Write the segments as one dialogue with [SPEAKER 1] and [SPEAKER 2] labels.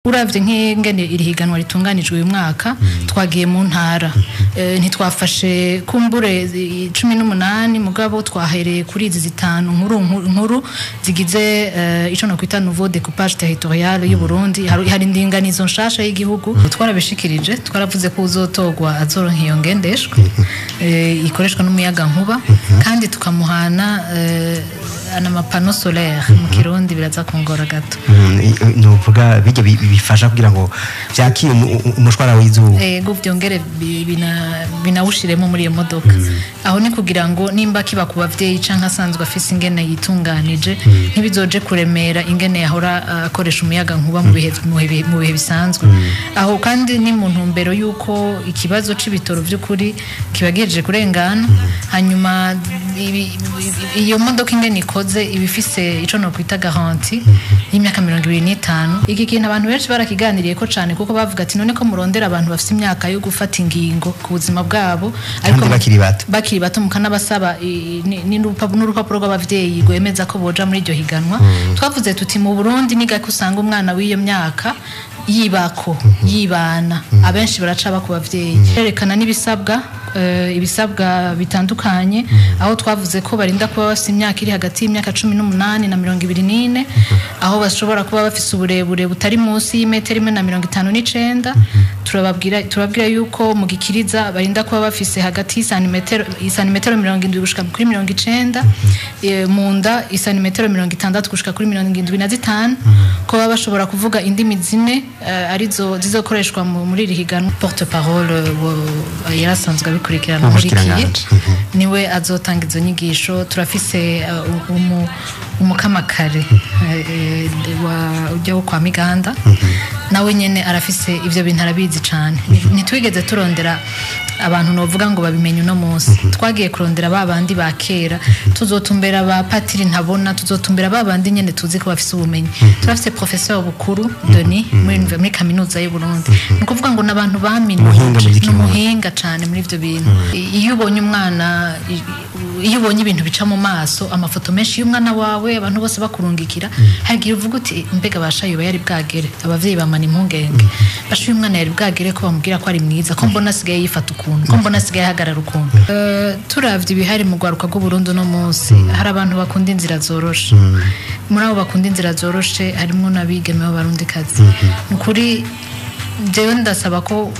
[SPEAKER 1] Uravye nk'ingene iri higanwa ritunganijwe uyu mwaka, twagiye mu ntara. Ntitwafashe kumbure 18, mugabo twahereye kuri izi zitanu nkuru nkuru zigize ico nokwita nouveau découpage territorial y'u Burundi. Hari indinganizo nshasha y'igihugu. Twarabishikirije, twaravuze ko uzotorwa azoronka iyo ngendeshwa ikoreshwa n'umuyaga nkuba, kandi tukamuhana ama panneaux solaires. Mu Kirundi biraza kungora gato.
[SPEAKER 2] Nuvuga bijya bifasha kugira ngo vyakire umushwara w'izuba.
[SPEAKER 1] Ego, vyongere binawushiremo muri iyo modoka. Aho ni kugira ngo nimba kiba ku bavyeyi canke asanzwe afise ingene yitunganije, ntibizoje kuremera ingene yahora akoresha umuyaga nkuba mu bihe bisanzwe. Aho kandi ni mu ntumbero y'uko ikibazo c'ibitoro vy'ukuri kiba gihejeje kurengana. Hanyuma iyo modoka ingene ikoze, iba ifise ico nokwita garantie y'imyaka 25. Iki kintu abantu benshi barakiganiriye ko cane, kuko bavuga ati: "None ko murondera abantu bafise imyaka yo gufata ingingo ku buzima bwabo,
[SPEAKER 2] Kandi bakiri bato."
[SPEAKER 1] Bakiri bato, mukanabasaba n'urupapuro rw'abavyeyi rwemeza ko boja muri iryo higanwa. Twavuze tuti mu Burundi ni gake usanga umwana w'iyo myaka yibako yibana, abenshi baraca ku bavyeyi. Yerekana n'ibisabwa, ibisabwa bitandukanye, aho twavuze ko barinda kuba bafise imyaka iri hagati y'imyaka 18 na 24, aho bashobora kuba bafise uburebure butari munsi y'imetero 1,59. Turababwira yuko mu gikiriza barinda kuba bafise hagati y'isantimetero 70 gushika kuri 90, mu nda isantimetero 60 gushika kuri 75, ko baba bashobora kuvuga indimi zine arizo zizokoreshwa muri iri higanwa. Porte parole yarasanzwe abikurikirana nkurikiye,
[SPEAKER 2] Umushikiranganji.
[SPEAKER 1] Niwe azotanga izo nyigisho. Turafise umukamakare wa ujya wo kwa Miganda, nawe nyene arafise ivyo bintu, arabizi cane. Ntitwigeze turondera abantu novuga ngo babimenye uno munsi. Twagiye kurondera ba bandi ba kera, tuzotumbera ba patiri ntabona, tuzotumbera ba bandi nyene tuzi ko bafise ubumenyi. Turafise professeur Bukuru Denis muri kaminuza y'u Burundi. Ni ukuvuga ngo n'abantu
[SPEAKER 2] Umuhinga mu
[SPEAKER 1] baminuje,
[SPEAKER 2] by'ikirundi.
[SPEAKER 1] N'umuhinga cane muri ivyo bintu. Iyo ubonye umwana, iyo ubonye ibintu bica mu maso, amafoto menshi y'umwana wawe, abantu bose bakurungikira, hari igihe uvuga uti: "Mbega basha yoba yari bwagere?" Abavyeyi bamana impungenge: "Basha uyu mwana yari bwagere ko bamubwira ko ari mwiza, ko mbona asigaye yifata ukuntu, ko mbona asigaye ahagarara ukuntu?" Turavye ibihari mu rwaruka rw'Uburundi uno munsi, hari abantu bakunda inzira zoroshe. Muri abo bakunda inzira zoroshe harimwo n'abigeme b'Abarundikazi. Ni ukuri jewe ndasaba ko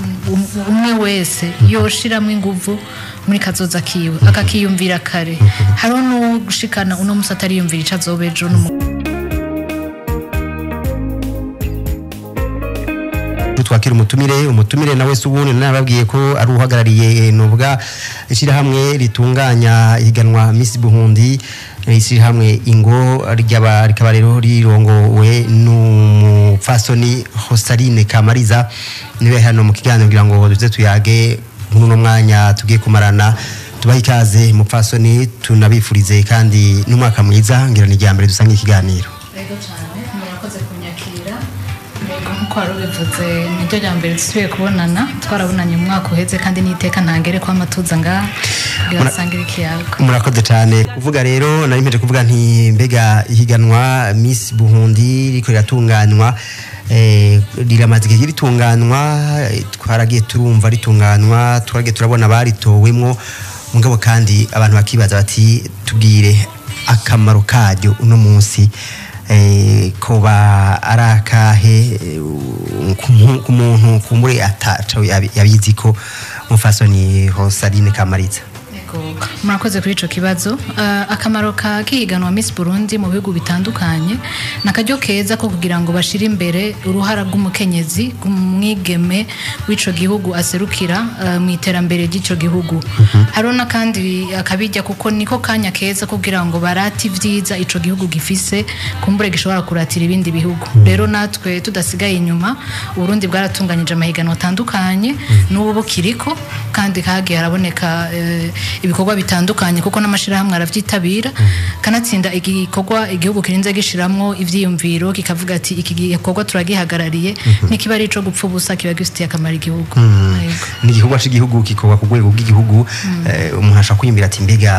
[SPEAKER 1] umwe wese yoshiramwo inguvu muri kazoza kiwe, akakiyumvira kare. Hariho n'ugushikana uno musi atariyumvira ico azoba ejo.
[SPEAKER 2] Twakira umutumire. Nawe se ubundi nababwiye ko ari uhagarariye, nuvuga, ishyirahamwe ritunganya ihiganwa Miss Burundi, ishyirahamwe Ingo, ryaba rikaba rero rirongowe n'umupfasoni Hosaline Kamariza. Niwe hano mu kiganiro kugira ngo duze tuyage muri uno mwanya tugiye kumarana. Tubahe ikaze, mupfasoni, tunabifurize kandi n'umwaka mwiza. Ngira ni irya mbere dusangiye ikiganiro.
[SPEAKER 1] Yego cyane, murakoze kunyakira. Yego, nkuko wari ubivuze, niryo rya mbere dusubiye kubonana. Twarabonanye mu mwaka uheze, kandi n'iteka ntangere ko amatuza ngaha kugira dusangire ikiyago.
[SPEAKER 2] Murakoze cyane. Kuvuga rero, nari mpeje kuvuga nti: mbega ihiganwa Miss Burundi riko riratunganywa, riramaze igihe ritunganywa, twaragiye turumva ritunganywa, twaragiye turabona baritowemwo, mugabo kandi abantu bakibaza bati: "Tubwire akamaro karyo uno munsi, koba ari akahe ku muntu kumbure ataca yabizi ko?" Mufasoni Hosaline Kamariza.
[SPEAKER 1] Yego, murakoze kuri ico kibazo. Akamaro ka kihiganwa Miss Burundi mu bihugu bitandukanye ni akaryo keza ko kugira ngo bashire imbere uruhara rw'umukenyezi, rw'umwigeme w'ico gihugu aserukira, mu iterambere ry'ico gihugu. Hariho n'akandi akabijya, kuko niko kanya keza kugira ngo barate ivyiza ico gihugu gifise, kumbure gishobora kuratira ibindi bihugu. Rero natwe tudasigaye inyuma, Uburundi bwaratunganyije amahiganwa atandukanye, n'ubu bukiriko, kandi hagiye haraboneka ibikorwa. ibikorwa bitandukanye, kuko n'amashirahamwe aravyitabira. Kanatsinda igikorwa igihugu kirinze gishiramwo ivyiyumviro, kikavuga ati iki gikorwa turagihagarariye, ntikiba ari ico gupfa ubusa, kiba gifitiye akamaro igihugu. Yego.
[SPEAKER 2] Ni igikorwa c'igihugu gikorwa ku rwego rw'igihugu. Umuntu ashobora kwiyumvira ati mbega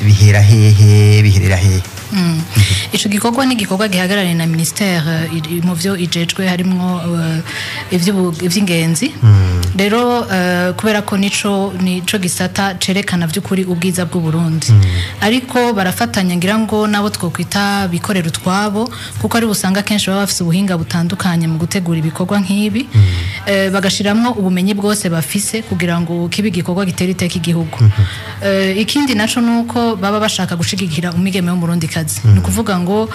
[SPEAKER 2] bihera hehe, biherera hehe?
[SPEAKER 1] Ico gikorwa ni igikorwa gihagarariye na ministère mu vyo ijejwe harimwo ivy'ingenzi. Rero kubera ko nico gisata cerekana vy'ukuri ubwiza bw'u Burundi, ariko barafatanya ngira ngo nabo twokwita bikorera utwabo, kuko ari busanga kenshi baba bafise ubuhinga butandukanye mu gutegura ibikorwa nk'ibi, bagashiramwo ubumenyi bwose bafise kugira ngo kibe igikorwa gitera iteka igihugu. Ikindi naco nuko baba bashaka gushigikira umwigeme w'umurundikazi, ni ukuvuga ngo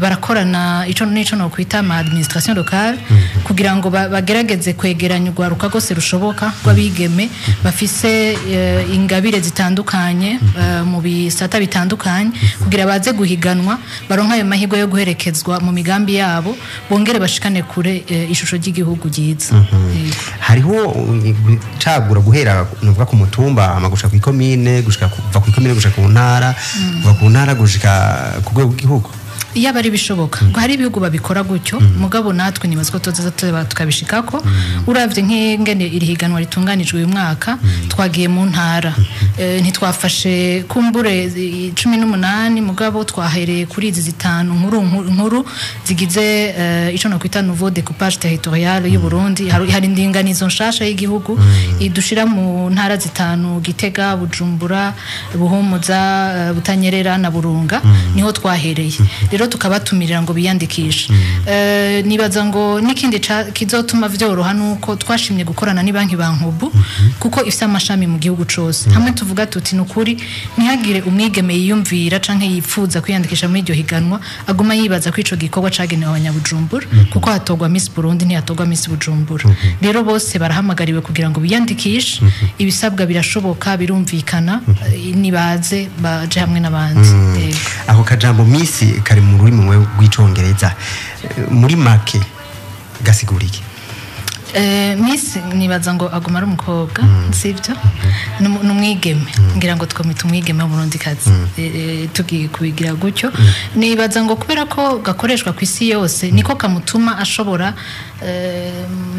[SPEAKER 1] barakorana ico nico no kwita ama administration locale, kugira ngo bagerageze kwegeranya urwaruka rwose rushoboka rw'abigeme bafise ingabire zitandukanye mu bisata bitandukanye, kugira baze guhiganwa, baronke ayo mahirwe yo guherekezwa mu migambi yabo, bongere bashikane kure ishusho ry'igihugu ryiza. Yego.
[SPEAKER 2] Hariho gucagura guhera nuvuga ku mutumba, ama gushika kw'ikomine, gushika kuva kw'ikomine gushika ku ntara, kuva ku ntara gushika ku rwego rw'igihugu.
[SPEAKER 1] Iyo aba ari bishoboka ngo hari ibihugu babikora gutyo, mugabo natwe nibaza ko tuzoza tuba tukabishikako. Uravye nk'ingene iri higanwa ritunganijwe uyu mwaka, twagiye mu ntara. Ntitwafashe kumbure 18, mugabo twahereye kuri izi zitanu nkuru nkuru zigize ico nokwita nouveau découpage territorial y'u Burundi. Hari indinganizo nshasha y'igihugu idushira mu ntara zitanu: Gitega, Bujumbura, Buhumuza, Butanyerera na Burunga. Niho twahereye rero tukabatumirira ngo biyandikishe. Nibaza ngo n'ikindi kizotuma vyoroha nuko twashimye gukorana n'ibanki Bankobu, kuko ifise amashami mu gihugu cose. Hamwe tuvuga tuti nukuri ntihagire umwigeme yiyumvira canke yipfuza kwiyandikisha muri iryo higanwa aguma yibaza ko ico gikorwa cagenewe abanyabujumbura, kuko hatorwa Miss Burundi, ntihatorwa Miss Bujumbura. Rero bose barahamagariwe kugira ngo biyandikishe. Ibisabwa birashoboka, birumvikana, nibaze baje hamwe n'abandi. Yego.
[SPEAKER 2] Ako kajambo Miss kari mu rurimi rw'icongereza. Muri make gasigura iki?
[SPEAKER 1] Miss nibaza ngo aguma ari umukobwa, sivyo? Ni umwigeme, ngira ngo twamwita umwigeme w'umurundikazi. Tugiye kubigira gutyo, nibaza ngo kubera ko gakoreshwa ku isi yose, niko kamutuma ashobora,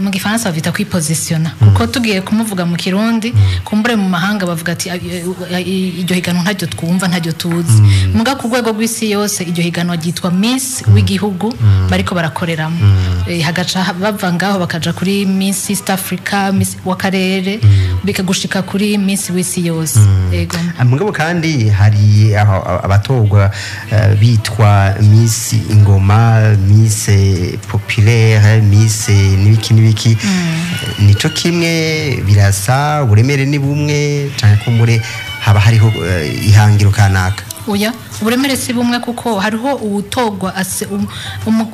[SPEAKER 1] mu gifaransa bavita kwipositiona, kuko tugiye kumuvuga mu kirundi, kumbure mu mahanga bavuga ati "Ah, iryo higanwa ntaryo twumva, ntaryo tuzi." Muga ku rwego rw'isi yose iryo higanwa ryitwa Miss w'igihugu bariko barakoreramo. Hagaca bava ngaho bakaja kuri Miss East Africa, Miss w'akarere, bikagushika kuri Miss w'isi yose. Yego.
[SPEAKER 2] Mugabo kandi hari aho abatorwa bitwa Miss Ingoma, Miss Populaire, Miss n'ibiki n'ibiki. Nico kimwe, birasa, uburemere ni bumwe, canke kumbure haba hariho ihangiro kanaka?
[SPEAKER 1] Oya, uburemere si bumwe, kuko hariho uwutogwa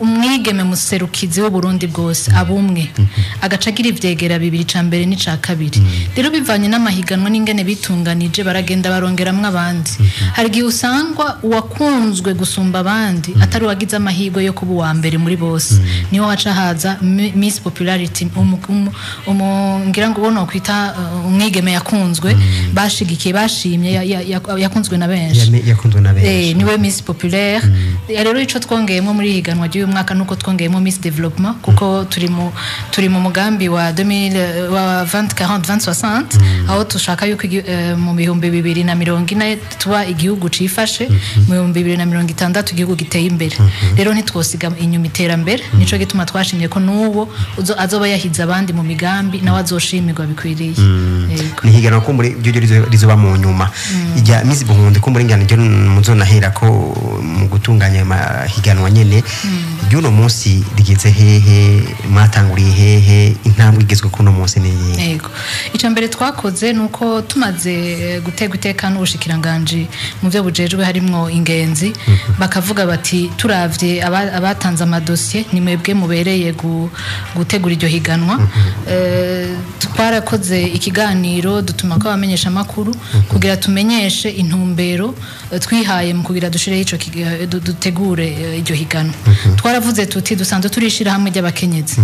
[SPEAKER 1] umwigeme muserukizi w'Uburundi bwose abumwe, agaca agira ivyegera bibiri, ica mbere n'ica kabiri. Rero bivanye n'amahiganwa n'ingene bitunganije, baragenda barongeramwo abandi. Hari igihe usangwa uwakunzwe gusumba abandi atari uwagize amahirwe yo kuba uwa mbere muri bose, niho haca haza Miss Popularity, ngira ngo ubona kwita umwigeme yakunzwe, bashigikiye, bashimye, yakunzwe na benshi.
[SPEAKER 2] Yakunzwe na benshi.
[SPEAKER 1] Niwe Miss Populaire. Rero ico twongeyemo muri higanwa ry'uyu mwaka nuko twongeyemo Miss Development, kuko turi mu mugambi wa 2000, wa 2040 2060, aho tushaka yuko mu 2040 tuba igihugu cifashe, mu 2060 igihugu giteye imbere. Rero ntitwosiga inyuma iterambere. Nico gituma twashimye ko n'uwo azoba yahize abandi mu migambi nawe azoshimirwa bikwiriye. Yego.
[SPEAKER 2] Ni higanwa ko muri ryo rizoba mu nyuma ijya Miss Burundi, ko muri ngana ryo muzonahera ko mu gutunganya ayo mahiganwa nyene. Ry'uno munsi rigeze hehe? Mwatanguriye hehe? Intambwe igezwe kuno munsi ni iyihe?
[SPEAKER 1] Yego. Icya mbere twakoze ni uko tumaze gutegwa iteka n'ubushikiranganji mu byo bujejwe harimwo ingenzi, bakavuga bati turavye abatanze amadosiye, ni mwebwe mubereye gutegura iryo higanwa. Twarakoze ikiganiro, dutuma ko abamenyesha amakuru kugira tumenyeshe intumbero twihaye mu kugira dushireho ico dutegure iryo higanwa. Twaravuze Twaravuze tuti dusanzwe turishira hamwe ry'abakenyezi,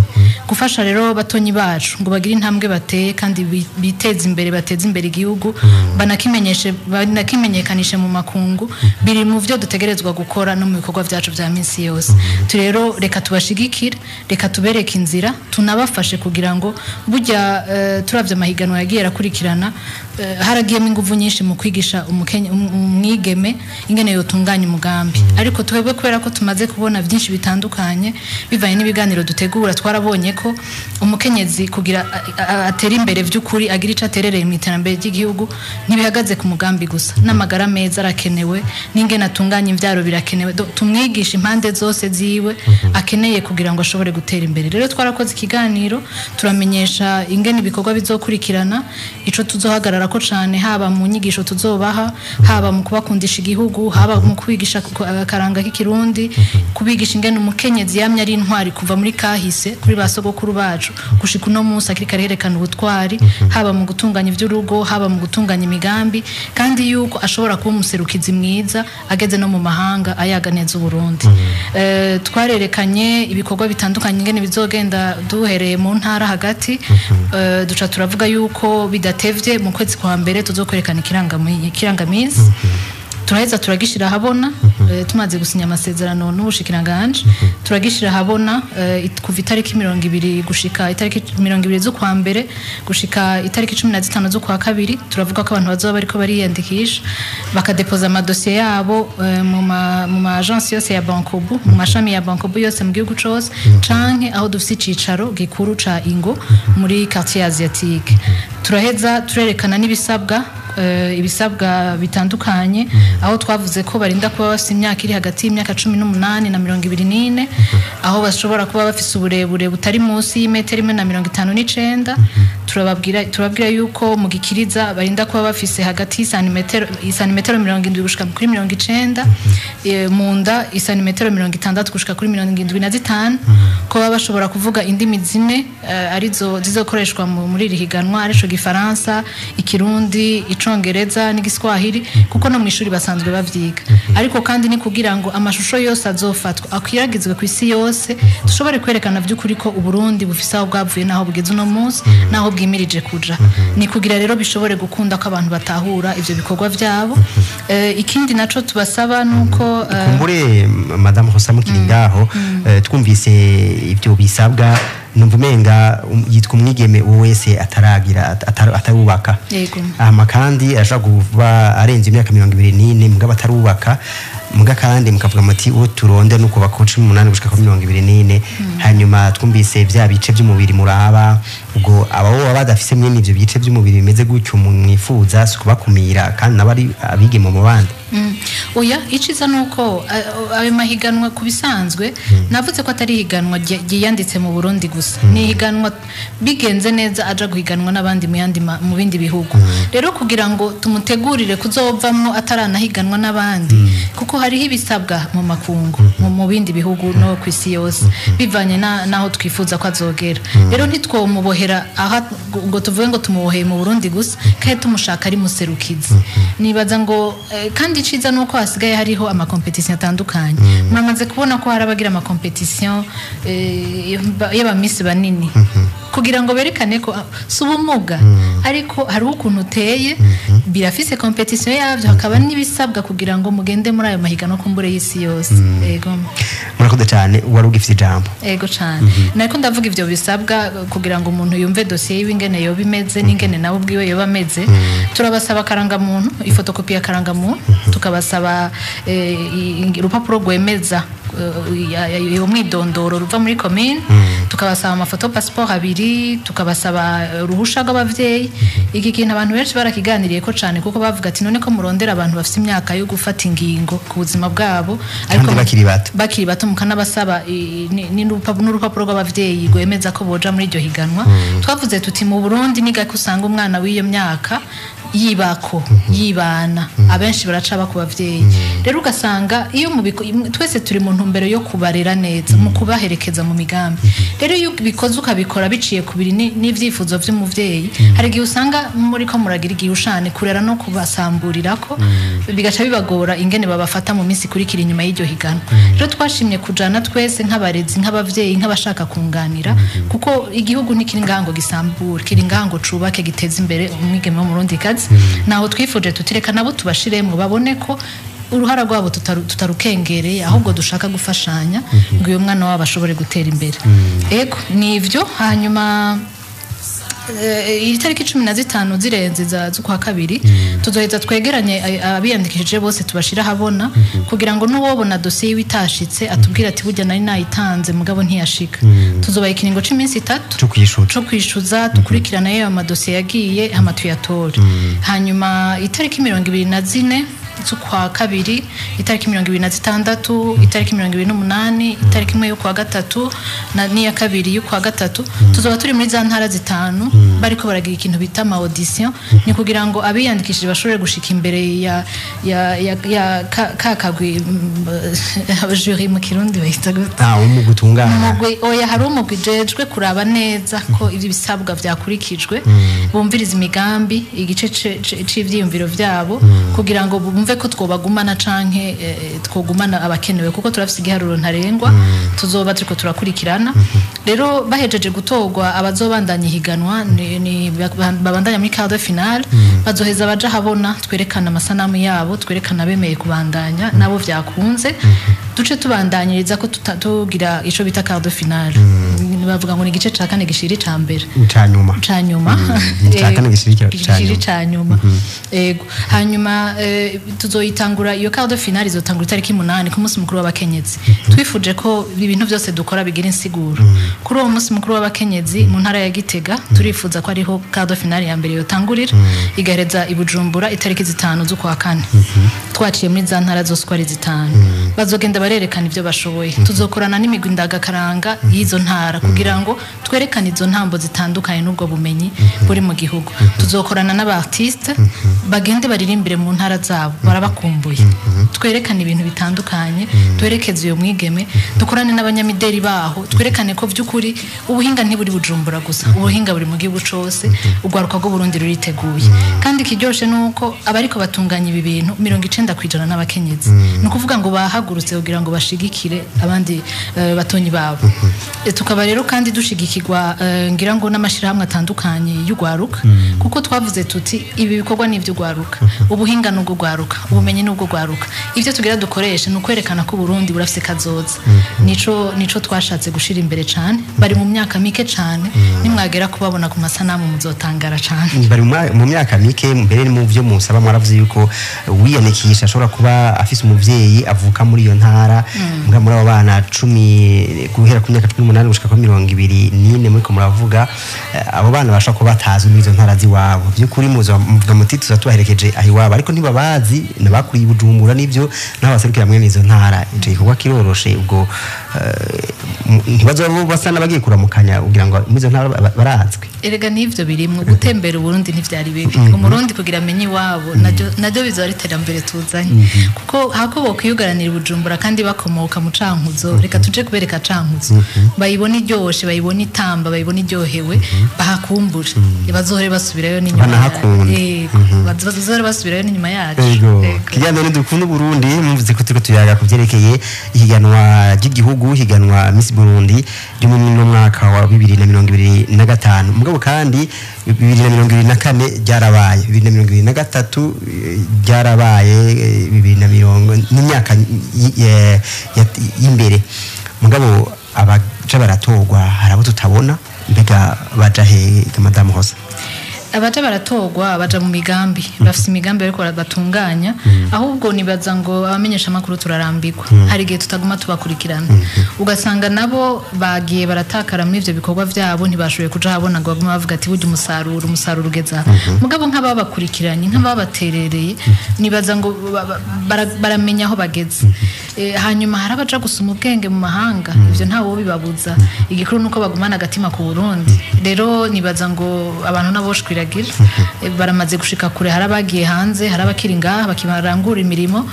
[SPEAKER 1] gufasha rero batonyi bacu ngo bagire intambwe bateye kandi biteze imbere, bateze imbere igihugu, banakimenyeshe, banakimenyekanishe mu makungu, biri mu vyo dutegerezwa gukora no mu bikorwa vyacu vya minsi yose. Tu rero reka tubashigikire, reka tubereke inzira, tunabafashe kugira ngo burya turavye amahiganwa yagiye arakurikirana, haragiyemo inguvu nyinshi mu kwigisha umwigeme ingene yotunganya umugambi. Ariko twebwe kubera ko tumaze kubona byinshi bitandukanye bivanye n'ibiganiro dutegura, twarabonye ko umukenyezi kugira atere imbere vy'ukuri, agira ico aterereye mu iterambere ry'igihugu, ntibihagaze ku mugambi gusa, n'amagara meza arakenewe, n'ingene atunganya imvyaro birakenewe. Tumwigisha impande zose ziwe akeneye kugira ngo ashobore gutera imbere. Rero twarakoze ikiganiro, turamenyesha ingene ibikorwa bizokurikirana, ico tuzohagarara ko cane, haba mu nyigisho tuzobaha, haba mu kubakundisha igihugu, haba mu kubigisha akaranga k'ikirundi, kubigisha ingene umukenyezi yamye ari intwari kuva muri kahise kuri ba sogokuru bacu gushika uno munsi akiriko arerekana ubutwari, haba mu gutunganya ivy'urugo, haba mu gutunganya imigambi, kandi yuko ashobora kuba umuserukizi mwiza ageze no mu mahanga ayaga neza Uburundi. Twarerekanye ibikorwa bitandukanye ingene bizogenda duhereye mu ntara hagati. Duca turavuga yuko bidatevye mu kwezi kwa mbere tuzokwerekana ikirangaminsi, turaheza turagishira ahabona. Tumaze gusinya amasezerano n'ubushikiranganje, turagishira ahabona kuva itariki 20 gushika itariki 20 z'ukwa mbere gushika itariki 15 z'ukwa kabiri. Turavuga ko abantu bazoba bariko bariyandikisha bakadepoza amadosiye yabo mu ma agence yose ya Bancobu, mu mashami ya Bancobu yose mu gihugu cose, canke aho dufise icicaro gikuru ca Ingo muri quartier asiatique. Turaheza turerekana n'ibisabwa, ibisabwa bitandukanye, aho twavuze ko barinda kuba bafise imyaka iri hagati y'imyaka 18 na 24, aho bashobora kuba bafise uburebure butari munsi y'imetero 1.59. Turababwira yuko mu gikiriza barinda kuba bafise hagati y'isantimetero 70 gushika kuri 90, mu nda isantimetero 60 gushika kuri 75, ko baba bashobora kuvuga indimi zine arizo zizokoreshwa muri iri higanwa, arico Gifaransa, Ikirundi, Icongereza n'Igiswahili, kuko no mu ishuri basanzwe bavyiga. Ariko kandi ni kugira ngo amashusho yose azofatwa akwiragizwe ku isi yose, dushobore kwerekana vy'ukuri ko Uburundi bufise aho bwavuye n'aho bugeze uno munsi n'aho bwimirije kuja. Ni kugira rero bishobore gukunda ko abantu batahura ivyo bikorwa vyabo. Ikindi naco tubasaba nuko
[SPEAKER 2] Kumbure Madame Rosa, mukiri ngaho, twumvise ibyo bisabwa, numva umenga yitwa umwigeme uwo wese ataragira atarubaka.
[SPEAKER 1] Yego.
[SPEAKER 2] Hama kandi ashobora kuba arenze imyaka 24 mugabo atarubaka, muga kandi mukavuga muti uwo turonde nuko kuva ku 18 gushika ku 24. Hanyuma twumvise vya bice by'umubiri muraba, ubwo abo baba badafise mwene ivyo bice by'umubiri bimeze gutyo mwifuza, si kubakumira kandi nabo ari abigeme mu bandi?
[SPEAKER 1] Oya, iciza nuko ayo mahiganwa ku bisanzwe navuze ko atari higanwa ryiyanditse mu Burundi gusa, ni higanwa bigenze neza aja guhiganwa n'abandi mu bindi bihugu. Rero kugira ngo tumutegurire kuzovamwo ataranahiganwa n'abandi, kuko hariho ibisabwa mu makungu, mu bindi bihugu no ku isi yose, bivanye naho twifuza ko azogera. Rero ntitwomubohera aha ngo tuvuge ngo tumuboheye mu Burundi gusa kandi tumushaka ari muserukizi. Nibaza ngo kandi iciza nuko hasigaye hariho amakompetisiyo atandukanye. Muramaze kubona ko hari abagira amakompetisiyo y'abamisi banini kugira ngo berekane ko si ubumuga, ariko hariho ukuntu uteye, birafise kompetisiyo yavyo, hakaba n'ibisabwa kugira ngo mugende muri ayo mahiganwa kumbure y'isi yose. Yego.
[SPEAKER 2] Murakoze cyane, wari ugifite ijambo.
[SPEAKER 1] Ego cane. Nariko ndavuga ivyo bisabwa kugira ngo umuntu yumve dosiye yiwe ingene yoba imeze n'ingene nawe ubwiwe yoba ameze. Turabasaba akarangamuntu, ifotokopi ya karangamuntu, tukabasaba urupapuro rwemeza iyo mwidondoro ruva muri commune, tukabasaba amafoto passeport abiri, tukabasaba uruhusha rw'abavyeyi. Iki kintu abantu benshi barakiganiriye ko cane, kuko bavuga ati none ko murondera abantu bafite imyaka yo gufata ingingo ku buzima bwabo,
[SPEAKER 2] Kandi bakiri bato.
[SPEAKER 1] Bakiri bato, mukanabasaba n'urupapuro rw'abavyeyi rwemeza ko boja muri iryo higanwa. Twavuze tuti mu Burundi ni gake usanga umwana w'iyo myaka yibako, yibana, abenshi baraca ku bavyeyi. Rero ugasanga iyo mu twese turi mu ntumbero. ntumbero yo kubarera neza, mu kubaherekeza mu migambi. Rero iyo bikoze ukabikora biciye ku biri n'ivyifuzo vy'umuvyeyi, hari igihe usanga muri ko muragira igihushane kurera no kubasamburirako, bigaca bibagora ingene babafata mu minsi ikurikira inyuma y'iryo higanwa. Rero twashimye kujana twese nk'abarezi, nk'abavyeyi, nk'abashaka kunganira, kuko igihugu ntikiri ngaha ngo gisambure, kiri ngaha ngo cubake, giteze imbere umwigeme w'umurundikazi. Naho twifuje tutireka nabo tubashiremwo, babone ko uruhara rwabo tutarukengereye, ahubwo dushaka gufashanya ngo uyu mwana wabo ashobore gutera imbere. Ego, nivyo. Hanyuma itariki 15 zirenze z'ukwa kabiri, tuzoheza twegeranye abiyandikishije bose, tubashira ahabona, kugira ngo n'uwobona dosiye yiwe itashitse atubwire ati burya nari nayitanze mugabo ntiyashika. Tuzobaha ikiringo c'iminsi 3
[SPEAKER 2] cyo kwishuza.
[SPEAKER 1] Co kwishuza, dukurikirana yewe amadosiye yagiye, hama tuyatore. Hanyuma itariki 24 z'ukwa kabiri, itariki 26, itariki 28, itariki 1 y'ukwa gatatu na n'iya kabiri y'ukwa gatatu, tuzoba turi muri za ntara zitanu bariko baragira ikintu bita ama audition. Ni kugira ngo abiyandikishije bashobore gushika imbere ya ka kagwi, jury mu Kirundi bayita gute?
[SPEAKER 2] Ah, umugwi utunganya.
[SPEAKER 1] Umugwi, oya, hari umugwi ujejwe kuraba neza ko ibisabwa vyakurikijwe, bumviriza imigambi, igice c'ivyiyumviro vyabo, kugira ngo bumve ko twobagumana canke twogumana abakenewe, kuko turafise igiharuro ntarengwa tuzoba turiko turakurikirana. Rero bahejeje gutorwa, abazobandanya ihiganwa ni babandanya muri quart de finale, bazoheza baja habona, twerekana amasanamu yabo, twerekana bemeye kubandanya nabo vyakunze, duce tubandanyiriza ko tugira ico bita quart de finale. Bavuga ngo ni igice ca kane gishira ica mbere.
[SPEAKER 2] Ca nyuma.
[SPEAKER 1] Ca nyuma.
[SPEAKER 2] Ni ica kane gishira ca
[SPEAKER 1] Gishira
[SPEAKER 2] nyuma.
[SPEAKER 1] Ica nyuma. Ego. Hanyuma tuzoyitangura, iyo quart de finale izotangura itariki 8, ku munsi mukuru w'abakenyezi. Twifuje ko ibintu byose dukora bigira insiguro. Kuri uwo munsi mukuru w'abakenyezi mu ntara ya Gitega, turifuza ko ariho quart de finale ya mbere yotangurira, igahereza i Bujumbura itariki 5 z'ukwa kane. Twaciye muri za ntara zose uko ari zitanu, bazogenda barerekana ibyo bashoboye. Tuzokorana n'imigwi ndagakaranga y'izo ntara kugira ngo twerekane izo ntambo zitandukanye n'ubwo bumenyi buri mu gihugu. Tuzokorana n'aba artiste, bagende baririmbire mu ntara zabo, barabakumbuye. Twerekane ibintu bitandukanye, twerekeze uyo mwigeme, dukorane n'abanyamideli baho, twerekane ko by'ukuri ubuhinga ntiburi Bujumbura gusa, ubuhinga buri mu gihugu cose. Urwaruka rw'Uburundi ruriteguye, kandi ikiryoshe ni uko abariko batunganya ibi bintu 90% n'abakenyezi. Ni ukuvuga ngo bahagurutse kugira ngo bashigikire abandi batonyi babo. Tukaba rero kandi dushigikirwa ngira ngo n'amashirahamwe atandukanye y'urwaruka, kuko twavuze tuti ibi bikorwa ni iby'urwaruka, ubuhinga ni ubw'urwaruka, ubumenyi ni ubw'urwaruka. Ibyo tugira dukoreshe ni ukwerekana ko Uburundi burafise kazoza. Nico twashatse gushira imbere cane. Bari mu myaka mike cane, nimwagera kubabona ku masanamu muzotangara cane.
[SPEAKER 2] Bari mu myaka mike. Mbere mu byo musaba mwaravuze yuko wiyandikisha ashobora kuba afise umuvyeyi avuka muri iyo ntara. Mbwa muri abo bana 10 guhera ku myaka 18 gushika kuri 24 muriko muravuga, abo bana bashobora kuba batazi muri izo ntara z'iwabo. By'ukuri muza muvuga muti tuza tubaherekeje aho iwabo, ariko ntibabazi, nabakuriye i Bujumbura n'ibyo naho baserukira mwene izo ntara. Ico gikorwa kiroroshe ubwo? Ntibazoba basa n'abagiye kuramukanya kugira ngo muri izo ntara barazwi?
[SPEAKER 1] Erega n'ivyo birimwo gutembera Uburundi, ntivyari bibi. Umurundi kugira amenye iwabo naryo bizoba ari iterambere tuzanye, kuko hako bokwiyugaranira i Bujumbura kandi bakomoka mu Cankuzo, reka tuje kubereka Cankuzo, bayibone iryoshe, bayibone itamba, bayibone iryohewe, bahakumbure, bazohore basubirayo n'inyuma.
[SPEAKER 2] Banahakunde.
[SPEAKER 1] Yego, bazohore basubirayo n'inyuma yacu.
[SPEAKER 2] Yego.
[SPEAKER 1] Yego.
[SPEAKER 2] Kiganiro Dukunda Burundi, muvuze ko turiko tuyaga ku vyerekeye ihiganwa ry'igihugu, higanwa Miss Burundi ryo muri no mwaka wa 2025. Mugabo kandi 2024 ryarabaye, 2023 ryarabaye, 2020 n'imyaka y'imbere. Mugabo abaja baratorwa hari abo tutabona, mbega baja hehe, Madamu Hosa?
[SPEAKER 1] Abaja baratorwa baja mu migambi, bafise imigambi bariko batunganya. Ahubwo nibaza ngo abamenyesha amakuru turarambirwa, hari igihe tutaguma tubakurikirana, ugasanga nabo bagiye baratakara muri ivyo bikorwa vyabo, ntibashoboye kuja habona ngo bagume bavuga ati burya umusaruro ugeze aha. Mugabo nk'ababakurikiranye, nk'ababaterereye, nibaza ngo baramenya aho bageze. Hanyuma hari abaja gusoma ubwenge mu mahanga, ivyo ntawo bibabuza. Igikuru nuko bagumana agatima ku Burundi. Rero nibaza ngo abantu nabo barashwiragira. Baramaze gushika kure, hari abagiye hanze, hari abakiri ngaha bakibarangura imirimo.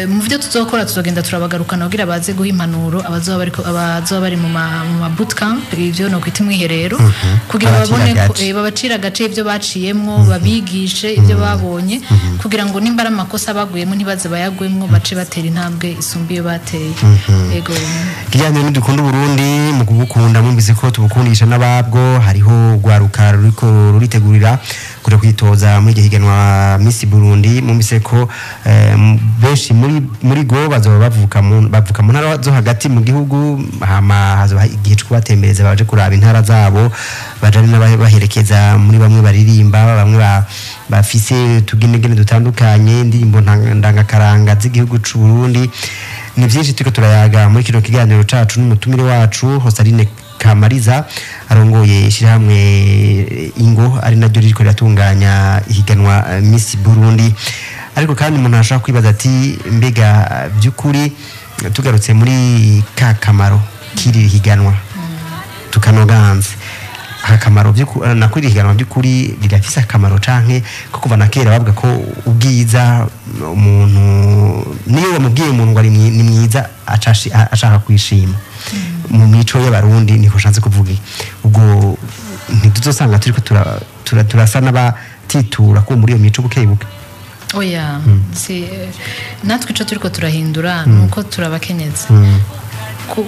[SPEAKER 1] Mu byo tuzokora, tuzogenda turabagarukana kugira baze guha impanuro abazoba bari mu ma bootcamp, ivyo no kwita imwiherero, kugira
[SPEAKER 2] Babacire
[SPEAKER 1] babone ko
[SPEAKER 2] agace.
[SPEAKER 1] Babacire agace ibyo baciyemwo, babigishe ibyo babonye, kugira ngo nimba ari amakosa baguyemo ntibaze bayagwemwo, bace batera intambwe isumba iyo bateye. Ego.
[SPEAKER 2] Ikiganiro Nidukunda Uburundi, mu kubukunda mwumvise ko tubukundisha n'ababwo. Hariho urwaruka ruriko ruritegurira kuja kwitoza muri iryo higanwa Miss Burundi. Mwumvise ko benshi muri go bazoba bavuka mu ntara zo hagati mu gihugu. Hama hazoba igihe co kubatembereza, baje kuraba intara zabo, bajane n'abaherekeza, muri bamwe baririmba, bamwe bafise utugenegene dutandukanye, indirimbo ndangakaranga z'igihugu c'u Burundi. Ni byinshi turiko turayaga muri kino kiganiro cacu n'umutumire wacu Hosaline Kamariza, arongoye ishyirahamwe Ingo, ari naryo ririko riratunganya ihiganwa Miss Burundi. Ariko kandi umuntu ashobora kwibaza ati: mbega by'ukuri, tugarutse muri ka kamaro k'iri higanwa, tukanoganze aka kamaro, nako iri higanwa by'ukuri rirafise akamaro, canke ko kuva na kera bavuga ko ubwiza, umuntu niyo wamubwiye umuntu ngo ari ni mwiza, ashaka kwishima mu mico y'Abarundi, niko nshatse kuvuga iki. Ubwo ntituzosanga turiko turasa n'abatitura ko muri iyo mico buke buke?
[SPEAKER 1] Oya, si natwe ico turiko turahindura nuko turabakenyezi.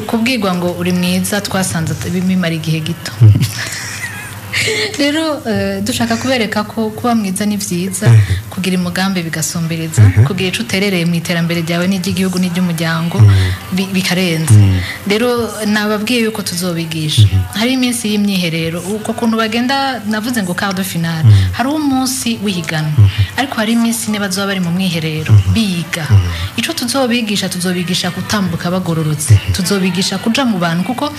[SPEAKER 1] Kubwirwa ngo uri mwiza twasanze bimara igihe gito. Rero dushaka kubereka ko kuba mwiza ni vyiza, kugira umugambi bigasumbereza, kugira ico uterereye mu iterambere ryawe n'iry'igihugu n'iry'umuryango bikarenza. Rero nababwiye yuko tuzobigisha, hari iminsi y'imyiherero, uko kuntu bagenda. Navuze ngo quart de finale, hari umunsi w'ihiganwa, ariko hari iminsi ine bazoba bari mu mwiherero biga. Ico tuzobigisha, tuzobigisha gutambuka bagororotse, tuzobigisha kuja mu bantu, kuko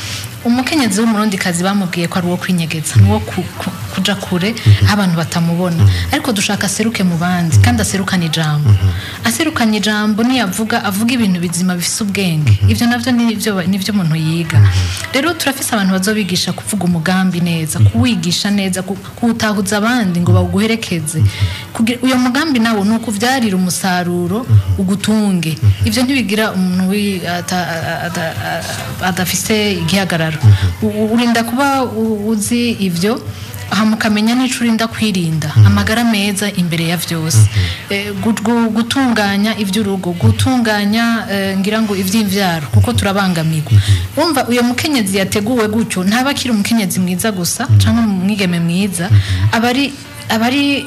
[SPEAKER 1] umukenyezi w'Umurundikazi bamubwiye ko ari uwo kwinyegeza, ni uwo kuja kure aho abantu batamubona. Ariko dushaka aseruke mu bandi kandi aserukane ijambo. Aserukanye ijambo, niyavuga avuga ibintu bizima bifise ubwenge. Ivyo navyo nivyo umuntu yiga. Rero turafise abantu bazobigisha kuvuga umugambi neza, kuwigisha neza, kuwutahuza abandi ngo bawuguherekeze, kugira uyo mugambi nawo ni ukuvyarira umusaruro ugutunge. Ivyo ntibigira umuntu adafise igihagararo. Urinda kuba uzi ivyo, hama ukamenya n'ico urinda kwirinda, amagara meza imbere ya vyose. Gutunganya ivy'urugo, gutunganya ngira ngo ivy'imvyaro, kuko turabangamirwa. Wumva uyo mukenyezi yateguwe gutyo ntaba akiri umukenyezi mwiza gusa canke umwigeme mwiza, aba ari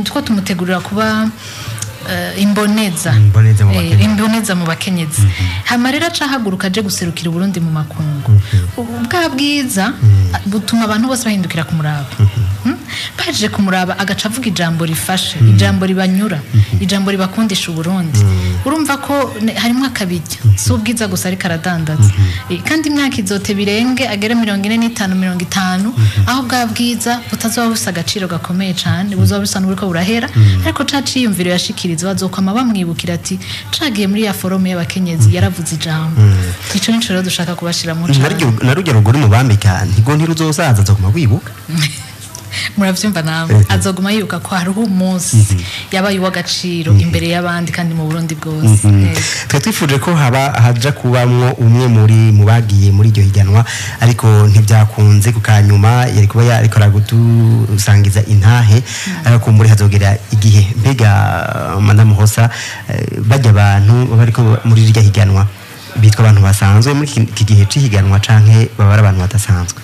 [SPEAKER 1] two tumutegurira kuba imboneza.
[SPEAKER 2] Imboneza mu bakenyezi.
[SPEAKER 1] Imboneza mu bakenyezi. Hama rero aca ahaguruka aje guserukira Uburundi mu makungu. Bwa bwiza butuma abantu bose bahindukira kumuraba. Baje kumuraba, agaca avuga ijambo rifashe, ijambo ribanyura, ijambo ribakundisha Uburundi. Urumva ko harimwo akabirya, si ubwiza gusa ariko aradandaza. Kandi imyaka izote birenge agere 45, 50, aho bwa bwiza butazoba bufise agaciro gakomeye cane, buzoba busa n'uburiko burahera, ariko ca ciyumviro yashikiriza bazokwama bamwibukira ati: cagiye muri ya forum y'abakenyezi yaravuze ijambo. Ico nico rero dushaka kubashiramo cane.
[SPEAKER 2] Narurya rugori mubambika ntigo ntiruzosaza, azoguma rwibuka.
[SPEAKER 1] Muravyumva namwe, azoguma yibuka ko hariho umunsi yabaye uw'agaciro imbere y'abandi kandi mu Burundi bwose.
[SPEAKER 2] Twe twifuje ko haba haja kubamwo umwe muri mu bagiye muri iryo higanwa, ariko ntibyakunze. Ku kanyuma yari kuba yariko aragudusangiza intahe, ariko kumbure hazogera igihe. Mbega Madamu Hosa, bajya abantu baba bariko muri iryo higanwa bitwa abantu basanzwe muri iki gihe c'ihiganwa, canke baba ari abantu badasanzwe?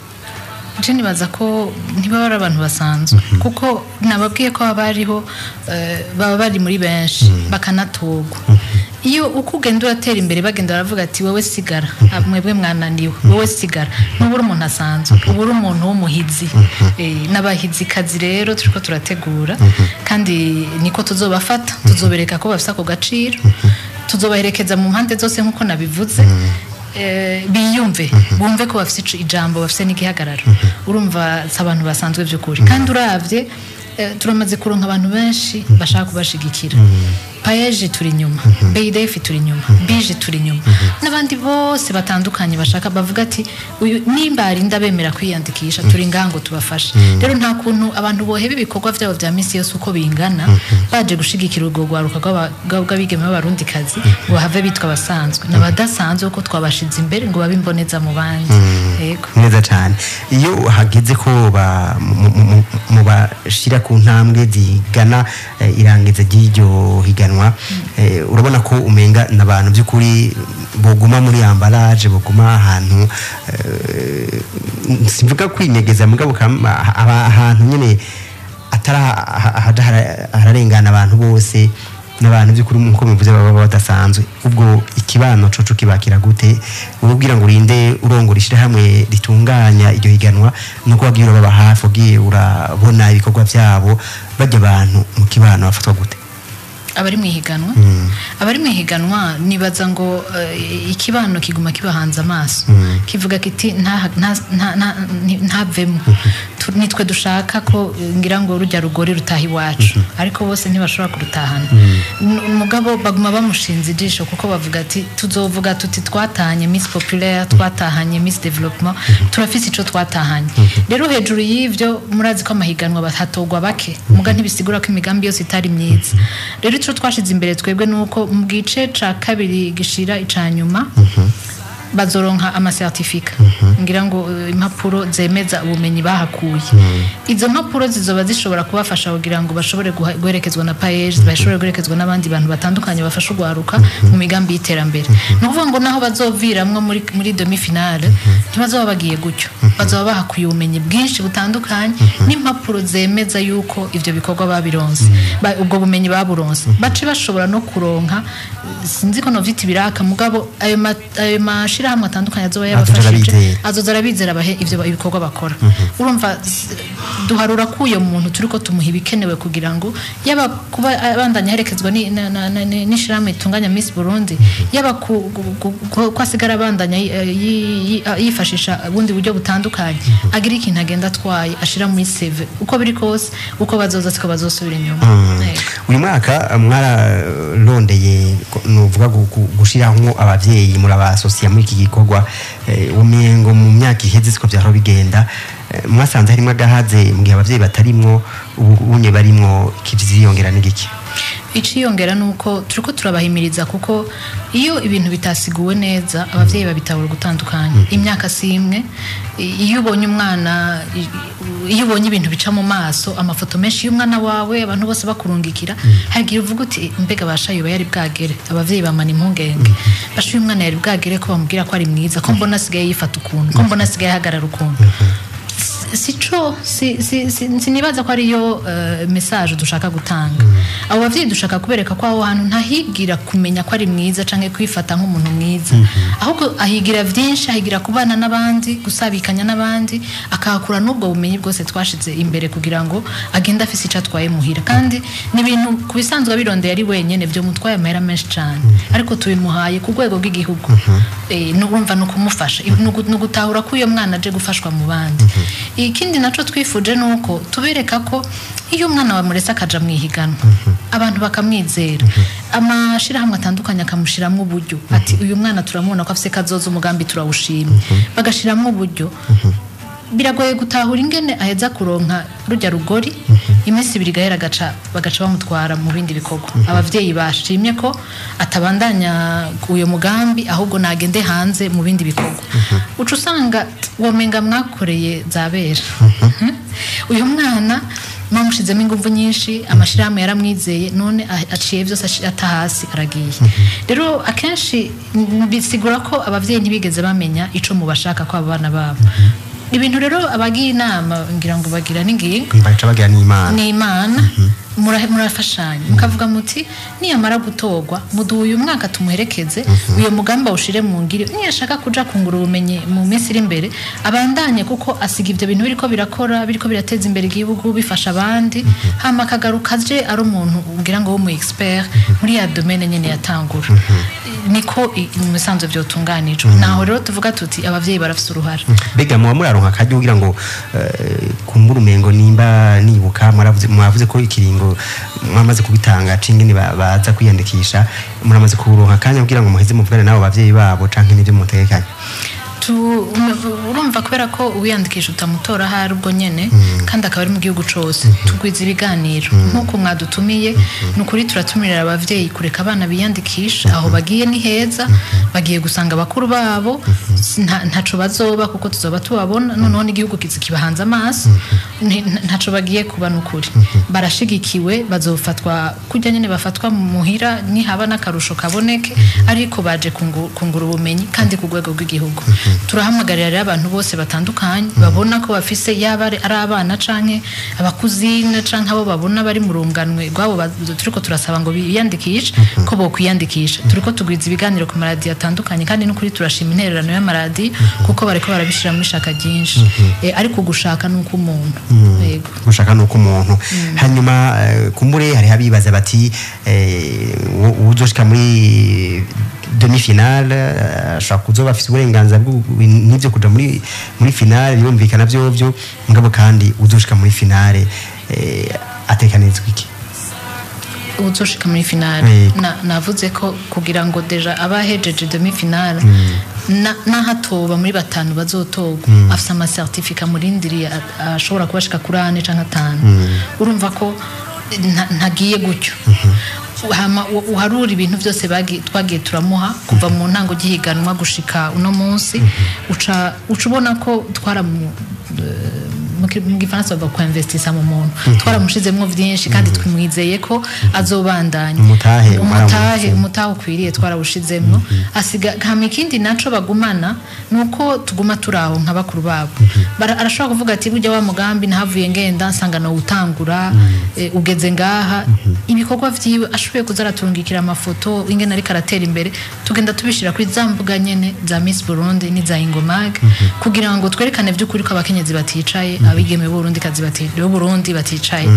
[SPEAKER 1] Je nibaza ko ntibaba ari abantu basanzwe, kuko nababwiye ko haba hariho baba bari muri benshi bakanatorwa. Iyo uko ugenda uratera imbere, bagenda baravuga ati: wowe sigara, mwebwe mwananiwe, wowe sigara. Ntubura umuntu asanzwe, ubura umuntu w'umuhizi. N'abahizikazi rero turiko turategura, kandi niko tuzobafata, tuzobereka ko bafise ako gaciro, tuzobaherekeza mu mpande zose nk'uko nabivuze. Biyumve, bumve ko bafise ijambo, bafise n'igihagararo. Urumva si abantu basanzwe by'ukuri. Kandi uravye, turamaze kuronka abantu benshi bashaka kubashigikira. PAEEJ turi inyuma, BIDF turi inyuma, BIJE turi inyuma, n'abandi bose batandukanye bashaka bavuga ati uyu nimba arinda bemera kwiyandikisha, turi ngaha ngo tubafashe. Rero nta kuntu abantu boheba ibikorwa byabo vya misi yose uko bingana baje gushigikira urwo rwaruka rw'abigeme b'Abarundikazi ngo bahave bitwa abasanzwe n'abadasanzwe, kuko twabashize imbere ngo babe imboneza mu bandi. Yego.
[SPEAKER 2] Neza cyane. Iyo hageze ko mubashira ku ntambwe zigana irangiza ry'iryo higanwa, urabona ko umenga n'abantu by'ukuri boguma muri emballage, boguma ahantu, simvuga kwinyegeza, mugabo ahantu nyine atari ahaja hararengana abantu bose, n'abantu by'ukuri nkuko bivuze baba badasanzwe. Ubwo ikibano coco kibakira gute? Ubwira ngo urinde urongora ishyirahamwe ritunganya iryo higanwa, nuko wagiye urababa hafi, ugiye urabona ibikorwa byabo, bajya abantu mu kibano bafatwa gute?
[SPEAKER 1] Abari mu ihiganwa, abari mu ihiganwa, nibaza ngo ikibano kiguma kibahanze amaso, kivuga kiti ntavemo. Nitwe dushaka ko ngira ngo rujya rugori rutaha iwacu, ariko bose ntibashobora kurutahana. Mugabo baguma bamushinze ijisho, kuko bavuga ati tuzovuga tuti twatahanye Miss Populaire, twatahanye Miss Development, turafise ico twatahanye. Rero hejuru y'ivyo, murazi ko amahiganwa hatogwa bake, muga ntibisigura ko imigambi yose itari myiza. Rero ico twashize imbere twebwe nuko mu gice ca kabiri gishira ica nyuma bazoronka amasertifika, ngira ngo impapuro zemeza ubumenyi bahakuye. Izo mpapuro zizoba zishobora kubafasha kugira ngo bashobore guherekezwa na PAEEJ, bashobore guherekezwa n'abandi bantu batandukanye bafasha urwaruka mu migambi y'iterambere. Ni ukuvuga ngo naho bazoviramwo muri demi finale, ntibazoba bagiye gutyo, bazoba bahakuye ubumenyi bwinshi butandukanye n'impapuro zemeza yuko ivyo bikorwa babironse, ubwo bumenyi baburonse, bace bashobora no kuronka, sinzi ko novyita ibiraka, mugabo ayo mashirahamwe atandukanye azoba
[SPEAKER 2] Azoza
[SPEAKER 1] yabafashije
[SPEAKER 2] arabizera.
[SPEAKER 1] Azoza arabizera, abahe ivyo ibikorwa bakora. Urumva duharura ko uyo muntu turiko tumuha ibikenewe kugira ngo yaba kuba abandanya aherekezwa n'ishirahamwe ritunganya Miss Burundi, yaba ko asigara abandanya yifashisha ubundi buryo butandukanye, agira ikintu agenda atwaye ashira muri CV. Uko biri kose, uko bazoza siko bazosubira inyuma. Yego.
[SPEAKER 2] Uyu mwaka mwararondeye nuvuga gushiraho abavyeyi, murabasosiya muri iki gikorwa. Umengo mu myaka iheze siko vyahora bigenda. Mwasanze harimo agahaze mu gihe abavyeyi batarimwo, ubu unye barimwo, ikiziyongera n'igiki?
[SPEAKER 1] Iciyongera ni uko turiko turabahimiriza, kuko iyo ibintu bitasiguwe neza abavyeyi babitahura gutandukanya. Imyaka si imwe. Iyo ubonye umwana, iyo ubonye ibintu bica mu maso, amafoto menshi y'umwana wawe, abantu bose bakurungikira, hari igihe uvuga uti mbega basha yoba yari bwagere? Abavyeyi bamana impungenge, basha uyu mwana yari bwagere ko bamubwira ko ari mwiza, ko mbona asigaye yifata ukuntu, ko mbona asigaye ahagarara ukuntu? Sico sinibaza ko ariyo message dushaka gutanga. Abo bavyeyi dushaka kubereka ko aho hantu ntahigira kumenya ko ari mwiza canke kwifata nk'umuntu mwiza, ahubwo ahigira vyinshi, ahigira kubana n'abandi, gusabikanya n'abandi, akahakura n'ubwo bumenyi bwose twashize imbere kugira ngo agende afise ico atwaye muhira. Kandi ni ibintu ku bisanzwe birondeye ari wenyene vyo mutwaye amahera menshi cane, ariko tubimuhaye ku rwego rw'igihugu. N'urumva ni ukumufasha, ni ugutahura ko uyo mwana aje gufashwa mu bandi. Ikindi naco twifuje ni uko tubereka ko iyo umwana wamurese akaja mu ihiganwa, abantu bakamwizera, amashirahamwe atandukanye akamushiramwo uburyo, ati uyu mwana turamubona ko afise kazoza, umugambi turawushimye, bagashiramwo uburyo, biragoye gutahura ingene aheza kuronka rujya rugori, iminsi 2 igahera bagaca bamutwara mu bindi bikorwa. Abavyeyi bashimye ko atabandanya uyo mugambi, ahubwo nagende hanze mu bindi bikorwa. Uca usanga womenga mwakoreye zabera uyu mwana, mwamushizemo inguvu nyinshi, amashirahamwe yaramwizeye, none aciye vyose ata hasi aragiye. Rero akenshi bisigura ko abavyeyi ntibigeze bamenya ico mubashaka ko abo bana babo. Ibintu rero abagiye inama ngira ngo bagira n'ingingo.
[SPEAKER 2] Baca bagira n'Imana.
[SPEAKER 1] Ni Imana. Murafashanya mukavuga muti niyamara gutorwa muduhe uyu mwaka tumuherekeze, uyu mugambi awushire mu ngiro, niyashaka kuja kungura ubumenyi mu minsi iri imbere abandanye, kuko asiga ivyo bintu biriko birakora, biriko birateza imbere igihugu, bifasha abandi, hama akagaruka aje ari umuntu ngira ngo w'umu expert muri ya domaine nyene yatangura. Niko mu bisanzwe vyotunganijwe. Naho rero tuvuga tuti abavyeyi barafise uruhara.
[SPEAKER 2] Mbega muba muraronka akaryo kugira ngo kumbura, umengo nimba nibuka mwavuze ko ikiringo Mwamaze kubitanga cingene baza kwiyandikisha, muramaze kuronka akanya kugira ngo muheze muvugane n'abo bavyeyi babo canke n'ivyo mutegekanye?
[SPEAKER 1] Urumva, kubera ko uwiyandikisha utamutora ahari ubwo nyene, kandi akaba ari mu gihugu cose, tugwiza ibiganiro nk'uko mwadutumiye. Ni ukuri turatumirira abavyeyi kureka abana biyandikisha. Aho bagiye ni heza, bagiye gusanga bakuru babo, ntaco bazoba kuko tuzoba tubabona. Noneho n'igihugu kibahanze amaso. Ntaco bagiye kuba, nukuri barashigikiwe, bazofatwa kurya nyene bafatwa muhira, nihaba n'akarusho kaboneke, ariko baje kungura ubumenyi kandi ku rwego rw'igihugu. Turahamagarira rero abantu bose batandukanye babona ko bafise, yaba ari abana canke abakuzine canke abo babona bari mu runganwe rwabo turiko turasaba ngo biyandikishe, ko bokwiyandikisha. Turiko tugwiza ibiganiro ku maradiyo atandukanye, kandi n'ukuri turashima intererano y'amaradiyo kuko bariko barabishiramo ishaka ryinshi. Ariko gushaka ni uko umuntu, yego.
[SPEAKER 2] Gushaka nuko umuntu. Hanyuma kumbure hariho abibaza bati uwuzoshika muri demi finale ashobora kuzoba afise uburenganzira n'ivyo kuja muri finale, birumvikana vyovyo, mugabo kandi uzoshika muri finale atekanirizwa iki?
[SPEAKER 1] Uzoshika muri finale,
[SPEAKER 2] Yego.
[SPEAKER 1] Navuze ko kugira ngo déjà aba ahejeje demi finale, n'ahatoba muri batanu bazotorwa, afise ama certificat murindiriye ashobora kuba ashika kuri ane canke atanu. Urumva ko ntagiye gutyo. Hama uharura ibintu byose twagiye turamuha kuva mu ntango gihiganwa gushika uno munsi, uca ubona ko twaramu mu gifaransa bavuga ko investisa mu muntu, twaramushizemwo vyinshi kandi twimwizeye ko azobandanya.
[SPEAKER 2] Umutahe.
[SPEAKER 1] Umutahe, umutahe ukwiriye twarawushizemwo. Asiga hama ikindi naco bagumana nuko tuguma turaho nka bakuru babo. Arashobora kuvuga ati burya wa mugambi nahavuye ngenda nsanga nawutangura, ugeze ngaha. Ibikorwa vyiwe ashoboye kuza araturungikira amafoto ingene ariko aratera imbere, tugenda tubishira kuri za mbuga nyene za Miss Burundi n'iza Ingomag, kugira ngo twerekane vy'ukuri ko abakenyezi baticaye, abigeme b'Uburundi kazi b'Uburundi baticaye.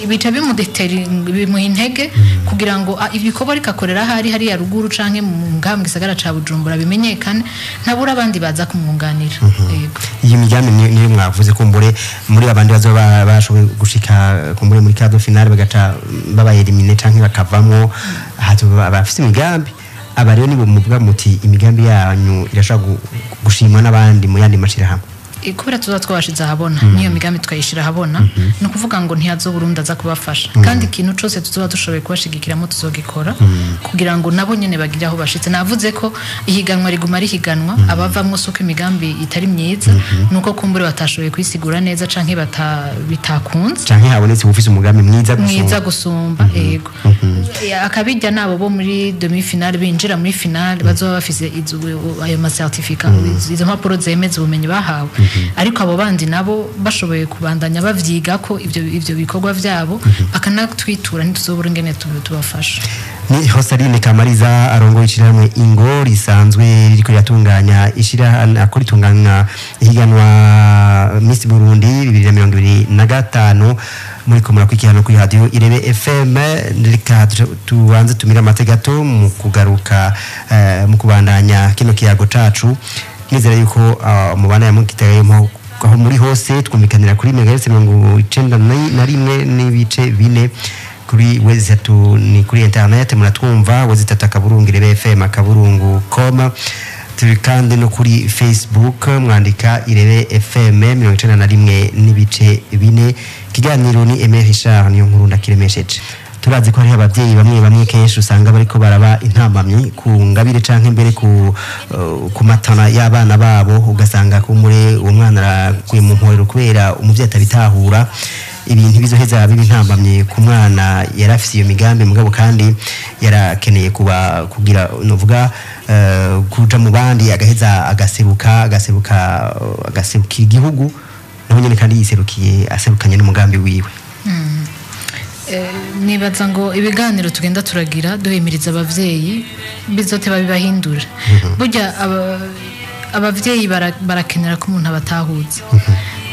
[SPEAKER 1] Bica bimudetera, bimuha intege kugira ngo ibikorwa ariko akorera ahari hariya ruguru canke mu ngaha mu gisagara ca Bujumbura bimenyekane, ntabura abandi baza kumwunganira. Yego.
[SPEAKER 2] Iyi migambi niyo mwavuze, kumbure muri abandi bazoba bashoboye gushika kumbure muri quart de finale bagaca baba éliminé canke bakavamwo, hazoba abafise imigambi. Aba rero nibo muvuga muti imigambi yanyu irashobora gushimwa n'abandi mu yandi mashirahamwe?
[SPEAKER 1] Kubera tuza twabashize ahabona, n'iyo migambi tukayishira ahabona, ni ukuvuga ngo ntihazo Burundi aza kubafasha, kandi ikintu cose tuzoba dushoboye kubashigikiramo tuzogikora kugira ngo nabo nyene bagire aho bashitse. Navuze ko ihiganwa riguma rihiganwa, abavamwo si uko imigambi itari myiza, nuko kumbure batashoboye kwisigura neza canke bitakunze.
[SPEAKER 2] Canke habonetse uwufise umugambi mwiza gusumba.
[SPEAKER 1] Mwiza gusumba, yego. Akabijya nabo bo muri demi finale binjira muri finale bazoba bafise ayo ma certificat, izo mpapuro zemeza ubumenyi bahawe. Ariko abo bandi nabo bashoboye kubandanya bavyiga ko ivyo bikorwa vyabo bakanatwitura, ntituzobura ingene tubafasha.
[SPEAKER 2] Ni Hosaline Kamariza arongoye ishirahamwe Ingo risanzwe ririko riratunganya ishirahamwe akora itunganya ihiganwa Miss Burundi 2025. Muriko murakurikirana kuri radio Irebe FM. Reka tubanze tumire amate gato mu kugaruka mu kubandanya kino kiyago cacu. Nizera yuko mubana ya mugitayemo aho muri hose, twumvikanira kuri megahertz 91.4 kuri wezi 3, ni kuri internet muratwumva w3.irebefm.com. Turi kandi no kuri Facebook, mwandika Irebe FM 91.4. Ikiganiro ni Aimé Richard niyo nkuru ndakiremesheje. Turazi ko hariho abavyeyi bamwe bamwe kenshi usanga bariko baraba intambamyi ku ngabire canke mbere ku matana y'abana babo, ugasanga kumure uwo mwana arakuye mu mporero kubera umuvyeyi atabitahura, ibintu bizoheza biba intambamyi ku mwana yari afise iyo migambi, mugabo kandi yarakeneye kuba kugira novuga kuja mu bandi, agaheza agaseruka agaserukira igihugu naho nyene kandi yiserukiye aserukanye n'umugambi wiwe.
[SPEAKER 1] Nibaza ngo ibiganiro tugenda turagira duhimiriza abavyeyi bizoteba bibahindura. Burya abavyeyi barakenera ko umuntu abatahuza.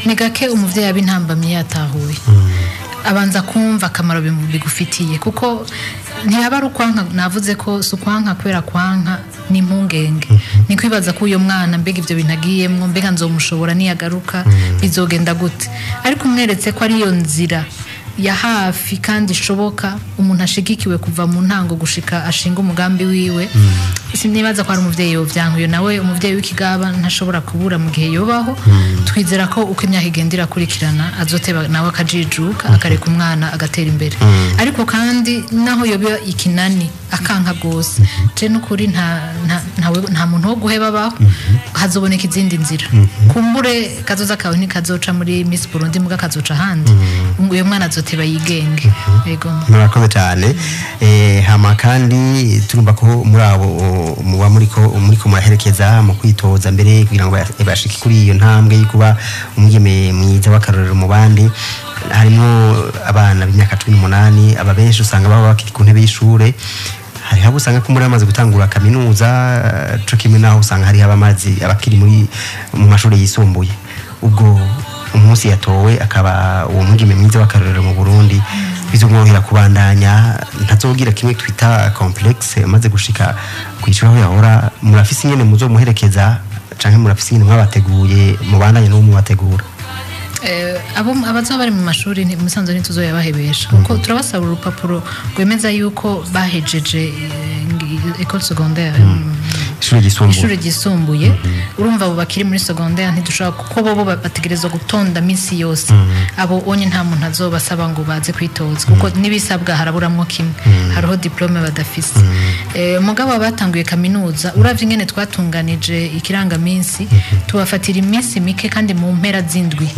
[SPEAKER 1] Ni gake umuvyeyi aba intambamyi yatahuye, abanza kumva akamaro bigufitiye, kuko ntiyaba ari ukwanka. Navuze ko si ukwanka kubera kwanka, ni impungenge, ni kwibaza ko uyo mwana mbega ibyo bintu agiyemwo, mbega nzomushobora, niyagaruka bizogenda gute? Ariko umweretse ko ari iyo nzira. Ya hafi kandi ishoboka, umuntu ashigikiwe kuva mu ntango gushika ashinga umugambi wiwe, sinibaza ko ari umuvyeyi yovyankuye. Nawe umuvyeyi w'ikigaba ntashobora kubura mu gihe yobaho. Twizera ko uko imyaka igenda irakurikirana azoteba nawe akajijuka, akareka umwana agatera imbere. Ariko kandi naho yoba ikinani akanka rwose, je n'ukuri nta muntu wo guheba abaho. Hazoboneka izindi nzira. Kumbure kazoza kawe ntikazoca muri Miss Burundi, muga kazoca ahandi. Uyo mwana azoteba yigenge. Yego.
[SPEAKER 2] Murakoze cyane. Hama kandi turumva ko muri abo muba muriko muraherekeza mu kwitoza mbere kugira ngo bashike kuri iyo ntambwe yo kuba umwigeme mwiza w'akarorero mu bandi, harimo abana b'imyaka 18. Aba benshi usanga baba bakiri ku ntebe y'ishure. Hariho abo usanga ko muri bamaze gutangura kaminuza, co kimwe naho usanga hariho abamazi abakiri mu mashuri yisumbuye. Ubwo umunsi yatowe akaba uwo mwigeme mwiza w'akarorero mu Burundi, bizomworohera kubandanya? Ntazogira kimwe twita complexe amaze gushika kwishura aho yahora? Murafise ingene muzomuherekeza, canke murafise ingene mwabateguye mubandanye n'uwo mubategura?
[SPEAKER 1] Abo abazoba bari mu mashuri musanzwe ntituzoyabahebesha, kuko turabasaba urupapuro rwemeza yuko bahejeje école secondaire,
[SPEAKER 2] ishuri ryisumbuye.
[SPEAKER 1] Ishuri ryisumbuye. Urumva abo bakiri muri secondaire ntidushobora, kuko bo bategerezwa gutonda minsi yose. Abo onye nta muntu azobasaba ngo baze kwitoza, kuko n'ibisabwa haraburamwo kimwe, hariho diplôme badafise. Mugabo abatanguye kaminuza, uravye ingene twatunganije ikirangaminsi, tubafatira iminsi mike kandi mu mpera z'indwi.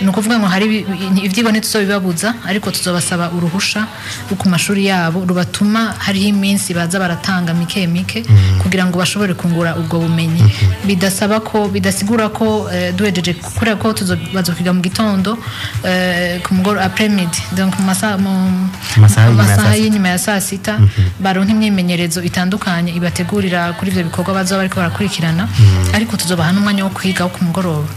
[SPEAKER 1] Ni ukuvuga ngo hari ivyigwa ntituzobibabuza, ariko tuzobasaba uruhusha rwo ku mashuri yabo rubatuma hariho iminsi baza baratanga mike mike kugira ngo bashobore kungura ubwo bumenyi. Bidasaba ko, bidasigura ko duhejeje kubera ko bazokwiga mu gitondo, ku mugoroba, après midi, donc mu masaha mu
[SPEAKER 2] Masaha
[SPEAKER 1] mu
[SPEAKER 2] y'inyuma ya
[SPEAKER 1] masaha
[SPEAKER 2] saa sita.
[SPEAKER 1] y'inyuma ya saa sita, baronka imyimenyerezo itandukanye ibategurira kuri ivyo bikorwa bazoba bariko barakurikirana, ariko tuzobaha n'umwanya wo kwiga wo ku mugoroba.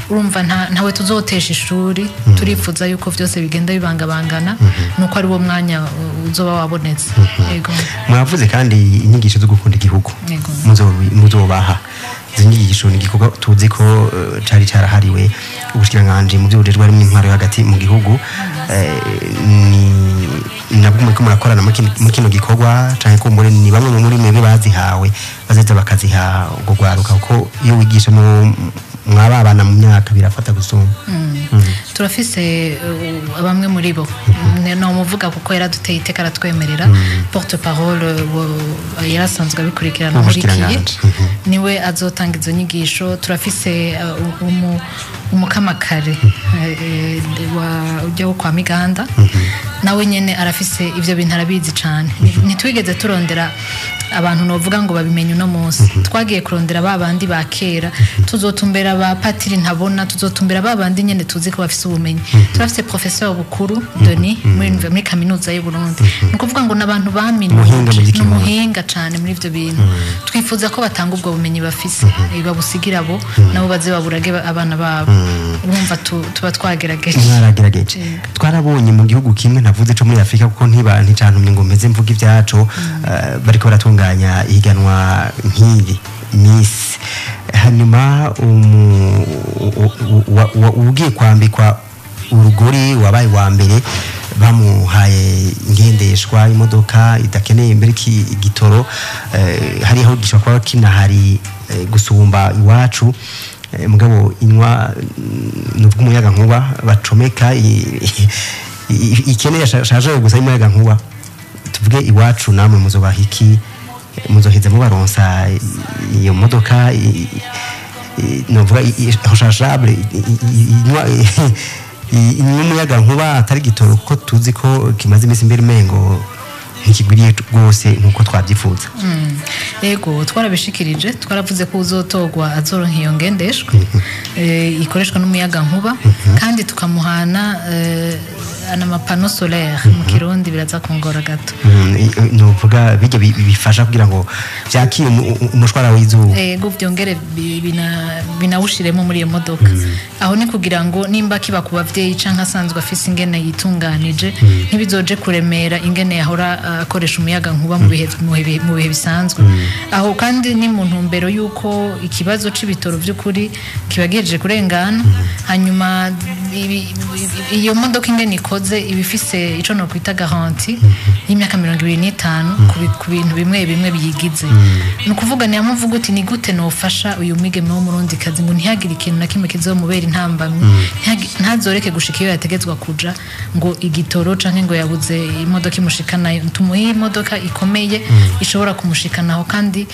[SPEAKER 1] Urumva ntawe tuzotesha ishuri. Turifuza yuko vyose bigenda bibangabangana, nuko ari wo mwanya uzoba wabonetse. Yego.
[SPEAKER 2] Mwavuze kandi inyigisho zo gukunda igihugu.
[SPEAKER 1] Yego.
[SPEAKER 2] Muzobaha izo nyigisho. Ni igikorwa tuzi ko cari carahariwe ubushikiranganji mu vy'ubujejwe harimwo intwaro yo hagati mu gihugu. Ni nabwo muriko murakorana muri kino gikorwa, canke kumbure ni bamwe muri mwebwe bazihawe bazeza bakaziha urwo rwaruka? Kuko iyo wigisha mwababana mu myaka birafata gusumba.
[SPEAKER 1] Turafise bamwe muri bo. No muvuga kuko yaraduteye iteka, aratwemerera, porte parole yarasanzwe abikurikirana muri kiye.
[SPEAKER 2] Umushikiranganji.
[SPEAKER 1] Niwe azotanga izo nyigisho. Turafise umukamakare wa ujya wo kwa Miganda, nawe nyene arafise ivyo bintu, arabizi cane. Ntitwigeze turondera abantu novuga ngo babimenye uno munsi. Twagiye kurondera ba bandi ba kera, tuzotumbera ba patiri ntabona, tuzotumbera ba bandi nyene tuzi ko bafise ubumenyi. Turafise professeur Bukuru Denis muri kaminuza y'u Burundi. Ni ukuvuga ngo n'abantu
[SPEAKER 2] Umuhinga mu
[SPEAKER 1] baminuje,
[SPEAKER 2] by'ikirundi.
[SPEAKER 1] n'umuhinga cane muri ivyo bintu. Twifuza ko batanga ubwo bumenyi bafise, babusigira abo nabo baze baburage abana babo. Urumva tuba twagerageje.
[SPEAKER 2] Mwaragerageje. Twarabonye mu gihugu kimwe ntavuze co muri Afurika, kuko ntiba nticantumye ngo mpeze mvuga ibyaco, bariko baratunganya ihiganwa nk'iri Miss, hanyuma ugiye kwambikwa urugori wabaye wa mbere bamuhaye ingendeshwa, imodoka idakeneye mbere igitoro. Hariho gishobora kuba kinahari gusumba iwacu, mugabo inywa nuvuga umuyaga nkuba bacomeka ikeneye shaje gusa y'umuyaga nkuba. Tuvuge iwacu, namwe muzobaha iki? Muzoheza mubaronsa iyo modoka novuga rechargeable inywa umuyaga nkuba atari gitoro, kuko tuzi ko kimaze iminsi mbere umengo ntikigwiriye rwose nkuko twabyifuza?
[SPEAKER 1] Yego, twarabishikirije, twaravuze ko uzotorwa azoronka iyo ngendeshwa ikoreshwa n'umuyaga nkuba, kandi tukamuhana ama panneaux solaire. Mu Kirundi biraza kungora gato.
[SPEAKER 2] Nuvuga bijya bifasha kugira ngo vyakire umushwara w'izuba.
[SPEAKER 1] Ego, byongere binawushiremo muri iyo modoka. Aho ni kugira ngo nimba kiba ku bavyeyi canke asanzwe afise ingene yitunganije, ntibizoje kuremera ingene yahora akoresha umuyaga nkuba mu bihe bisanzwe. Aho kandi ni mu ntumbero y'uko ikibazo c'ibitoro vy'ukuri kiba gihejeje kurengana, hanyuma Iyo modoka ingene ikoze iba ifise ico nokwita garantie y'imyaka 25 ku bintu bimwe bimwe biyigize. Ni ukuvuga ni uvuga uti: "Ni gute nofasha uyu mwigeme w'Umurundikazi ngo ntihagire ikintu na kimwe kizomubera intambamyi, ntazoreke gushika iyo yategetswe kuja ngo igitoro canke ngo yabuze imodoka imushikanayo?" Tumuhe imodoka ikomeye ishobora kumushikanaho kandi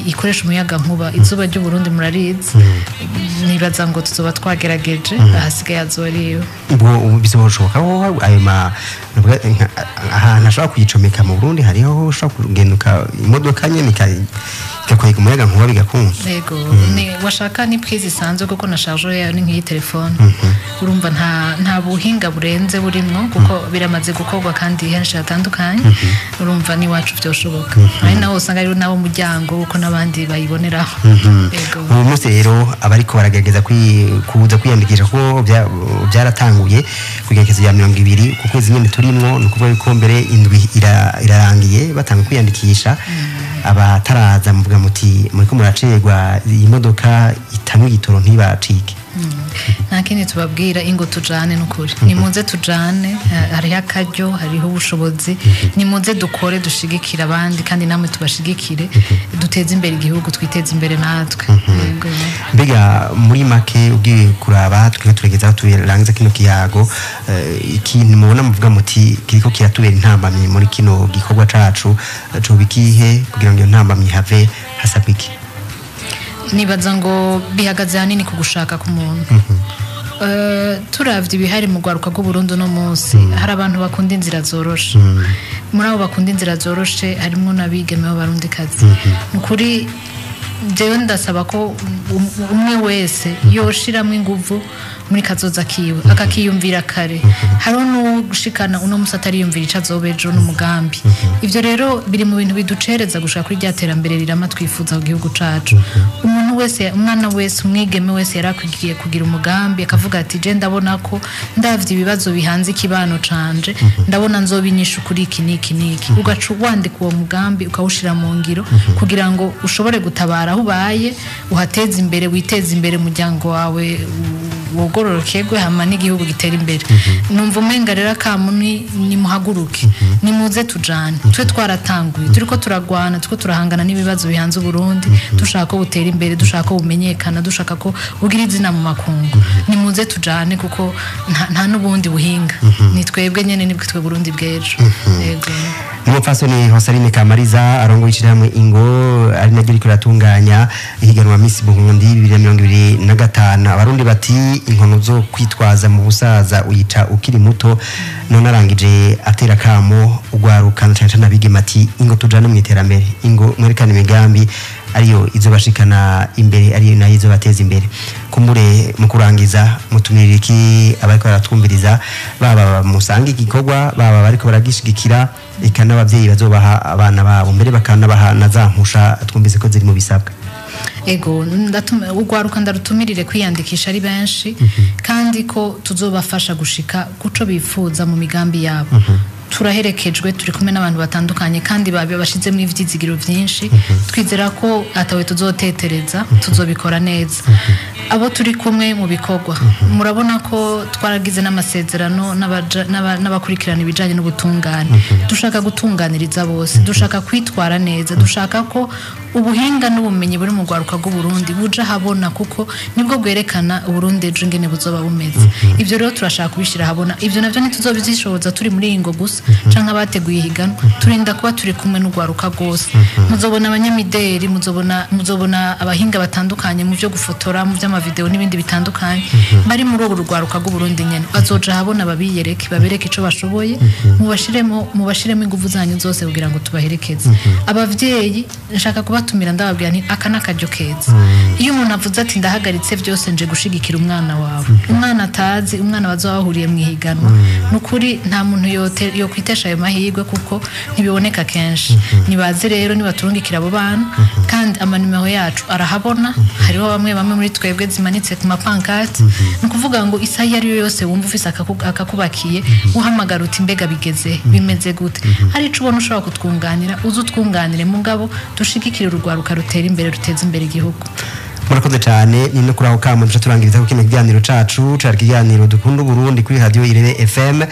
[SPEAKER 1] ikoresha umuyaga nkuba. Izuba ry'Uburundi murarizi. Nibaza ngo tuzoba twagerageje, ahasigaye azoriwe.
[SPEAKER 2] Ubwo ubu bizoshoboka ko ayo ma navuga ahantu ashobora kuyicomeka mu Burundi, hariho ushobora kugenda imodoka nyene igakwega umuyaga nkuba bigakunda?
[SPEAKER 1] Yego, ni washaka ni prise isanzwe, kuko na chargeur yayo ni nk'iyi telefone. Urumva nta buhinga burenze burimwo, kuko biramaze gukorwa kandi henshi hatandukanye. Urumva n'iwacu byoshoboka, ari naho usanga ari nabo muryango, kuko n'abandi bayiboneraho. Yego.
[SPEAKER 2] Ubu munsi rero abariko baragerageza kuza kwiyandikisha, kuko byaratanguye ku igerekezo rya 20 ku kwezi nyene turimwo, ni ukuvuga yuko mbere indwi irarangiye batanga kwiyandikisha. Abataraza muvuga muti muriko muracerwa, iyi modoka itanywa igitoro ntibacike.
[SPEAKER 1] Nta kindi tubabwira, ingo tujane, n'ukuri nimuze tujane. Hariho akaryo, hariho ubushobozi, nimuze dukore, dushigikire abandi kandi namwe tubashigikire, duteze imbere igihugu, twiteze imbere natwe. Yego.
[SPEAKER 2] Mbega muri make, ugiye kuraba twebwe turegeza aho turangiza kino kiyago, ikintu mubona muvuga muti kiriko kiratubera intambamyi muri kino gikorwa cacu, coba ikihe? Kugira ngo iyo ntambamyi have, hasabwa iki?
[SPEAKER 1] Nibaza ngo bihagaze ahanini ku gushaka k'umuntu. Turavye ibihari mu rwaruka rw'Uburundi uno munsi, hari abantu bakunda inzira zoroshe. Muri abo bakunda inzira zoroshe harimwo n'abigeme b'Abarundikazi. Ni ukuri jewe ndasaba ko umwe wese yoshiramwo inguvu muri kazoza kiwe, akakiyumvira kare. Hariho n'ugushikana uno musi atariyumvira ico azoba ejo n'umugambi. Ivyo rero biri mu bintu biducereza gushika kuri rya terambere rirama twifuza mu gihugu cacu. Umuntu wese, umwana wese, umwigeme wese yarakwigiye kugira umugambi, akavuga ati: "Je ndabona ko ndavye ibibazo bihanze ikibano canje, ndabona nzoba inyishu kuri iki n'iki n'iki." Ugaca wandika uwo mugambi, ukawushira mu ngiro kugira ngo ushobore gutabara aho ubaye, uhateze imbere, witeze imbere, umuryango wawe wogororokerwe, hama n'igihugu gitera imbere. Numva umenga rero akamu ni nimuhaguruke, nimuze tujane. Twe twaratanguye, turiko turagwana, turiko turahangana n'ibibazo bihanze Uburundi, dushaka ko butera imbere, dushaka ko bumenyekana, dushaka ko bugira izina mu makungu. Nimuze tujane, kuko nta n'ubundi buhinga, ni twebwe nyene, nibwo twe Burundi bw'ejo. Yego.
[SPEAKER 2] Umupfasoni Hosaline Kamariza arongoye ishirahamwe Ingo, ari naryo riko riratunganya ihiganwa Miss Burundi 2025. Abarundi bati: "Inkono zo kwitwaza mu busaza uyica ukiri muto." None arangije atera kamo ugwaruka na cane cane abigeme ati: "Ingo tujane mu iterambere, ingo mwerekane imigambi ariyo izobashikana imbere, ariyo nayo izobateza imbere." Kumbure mu kurangiza, mutumirira iki abariko baratwumviriza, baba musanga igikorwa, baba bariko baragishigikira, eka n'abavyeyi bazobaha abana babo, mbere bakanabaha na za mpusha twumvise ko ziri mu bisabwa?
[SPEAKER 1] Ego, ugwaruka ndarutumirire kwiyandikisha ari benshi, kandi ko tuzobafasha gushika kuco bifuza mu migambi yabo. Turaherekejwe, turi kumwe n'abantu batandukanye kandi babe bashizemo ivyizigiro vyinshi. Twizera ko atawe tuzotetereza, tuzobikora neza. Abo turi kumwe mu bikorwa, murabona ko twaragize n'amasezerano n'abakurikirana ibijanye n'ubutungane. Dushaka gutunganiriza bose, dushaka kwitwara neza, dushaka ko ubuhinga n'ubumenyi buri mu rwaruka rw'Uburundi buja habona, kuko nibwo bwerekana Uburundi ejo ingene buzoba bumeze. Ivyo rero turashaka kubishira habona. Ivyo navyo ntituzobizishoboza turi muri iyi ngo gusa canke abateguye ihiganwa, turinda kuba turi kumwe n'urwaruka rwose. Muzobona abanyamideri, muzobona abahinga batandukanye mu vyo gufotora, mu vy'amavideo n'ibindi bitandukanye, bari muri urwo rwaruka rw'Uburundi nyene. Bazoja habona, babiyereke, babereke ico bashoboye. Mubashiremo inguvu zanyu zose kugira ngo tubaherekeze. Abavyeyi nshaka kubatumira, ndababwira nti aka ni akaryo keza. Iyo umuntu avuze ati: "Ndahagaritse byose, nje gushigikira umwana wawe," umwana atazi, umwana bazoba bahuriye mu ihiganwa, ni ukuri nta muntu yokwitesha ayo mahirwe, kuko ntibiboneka kenshi. Nibaze rero, nibaturungikira abo bana, kandi amanimero yacu arahabona. Hariho bamwe bamwe muri twebwe zimanitse ku mapankati. Ni ukuvuga ngo isaha iyo ari yo yose wumva ufise akakubakiye, uhamagara uti: "Mbega bigeze, bimeze gute?" Hari ico ubona ushobora kutwunganira, uze utwunganire, mugabo dushigikire urugwaruka rutera imbere, ruteza imbere igihugu.
[SPEAKER 2] Murakoze cyane. Ni no kuri aho kamo duca turangiriza ko kino kiganiro cacu cari ikiganiro Dukunda Uburundi kuri Radio Irebe FM.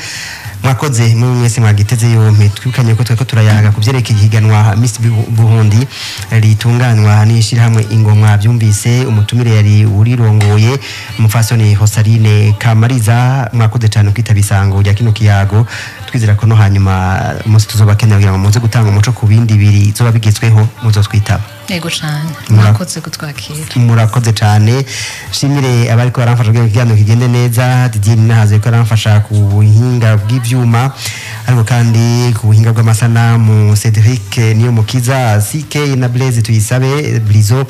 [SPEAKER 2] Mwakoze muri mwese mwagiteze yompe. Twibukanye ko twariko turayaga ku vyerekeye ihiganwa Miss Burundi ritunganywa n'ishirahamwe Ingomwa. Byumvise umutumire yari urirongoye, umupfasoni Hosaline Kamariza. Mwakoze cyane kwitaba isango rya kino kiyago. Twizera ko no hanyuma umunsi tuzobakenera kugira ngo muze gutanga umuco ku bindi biri zoba bigezweho muzotwitaba.
[SPEAKER 1] Yego cane, murakoze kutwakira.
[SPEAKER 2] Murakoze cyane. Shimire abariko baramfasha kugira ngo ikiganiro kigende neza. Didier Ninahaze ko aramfasha ku buhinga bw'ivyuma, ariko kandi ku buhinga bw'amasanamu Cedric Niyomukiza, CK na Blaise Tuyisabe Blizo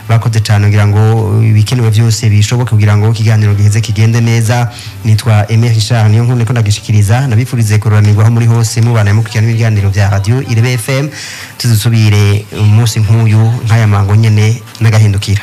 [SPEAKER 2] bakoze cyane kugira ngo ibikenewe byose bishoboke kugira ngo ikiganiro giheze kigende neza. Nitwa Aimé Richard niyo nkuru niko ndagishikiriza. Nabifurize kuroranirwaho muri hose mubana mukurikirana ibiganiro bya Radio Irebe FM. Tuzusubire umunsi nk'uyu nk'aya mango nyene n'agahindukira.